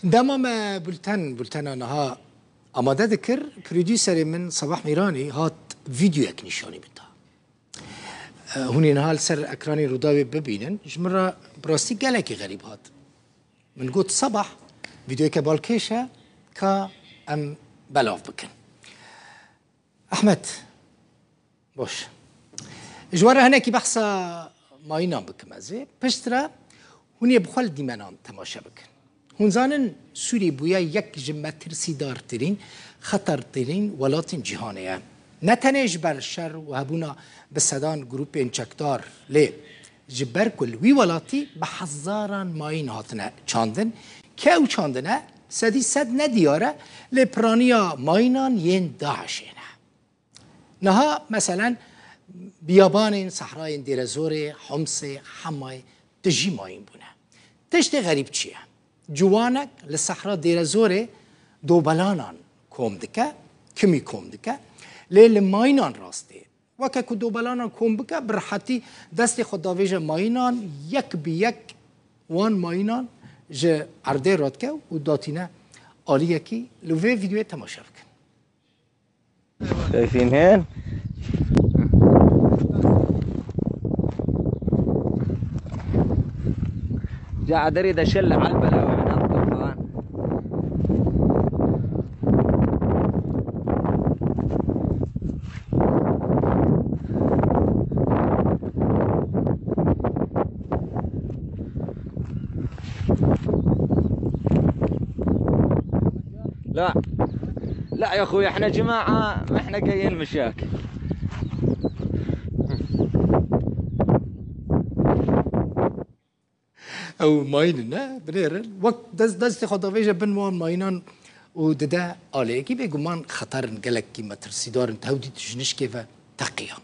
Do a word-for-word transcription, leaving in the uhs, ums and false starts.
Dema me bulten, bultena niha amade dikir, prodüserê min Sabah Mîranî hat vîdeoyek nîşanî bida. E, hûn ê niha li ser ekranê Rûdawê bibînin. Ji min re bi rastî gelekî xerîb hat. Min got, Sabah, vîdeoyeke balkêş e, ka em belav bikin. Ehmed, boş. Ji we re hinekî behsa mayînan bikim ez ê. Piştre hûn ê bi xwe li dîmenan temaşe bikin. Hûn zanin Sûrî bûye yek ji metirsîdartirîn, xetertirîn welatên cîhanê ye. Ne tenê ji ber şer û hebûna bi sedan grûpên çekdar, lê ji ber ku li wî welatî bi hezaran mayîn hatine çandin, ke ew çandine sedî sed ne diyar e, lê piraniya mayînan yên DAIŞê ne. Niha, meselen, biyabanên, sehrayên Dêrezorê, Homsê, Hemayê, tu jî mayîn bûne. Tiştê xerîb çi ye? Ciwanek li sehra Dêrezorê dobelanan kom dike, kimî kom dike, lê li mayînan rastê. Weke ku dobelanan kom bike, bi rehetî destê xwe davêje mayînan, yek bi yek wan mayînan ji erdê radike û datîne aliyekî. Li vê vîdeoyê temaşe bikin. شايفين هين؟ جا عدري ده شل علبة لو احنا الطوفان. لا، لا يا اخوي، احنا جماعة، احنا جايين مشاكل. Ew mayîn ne, binêrin. Wek dest, destê xwe davêje bin wan mayînan û dide aliyekî, bêguman xeter in, gelekî metirsîdar in, tewdî tu ji nişkê ve teqiya.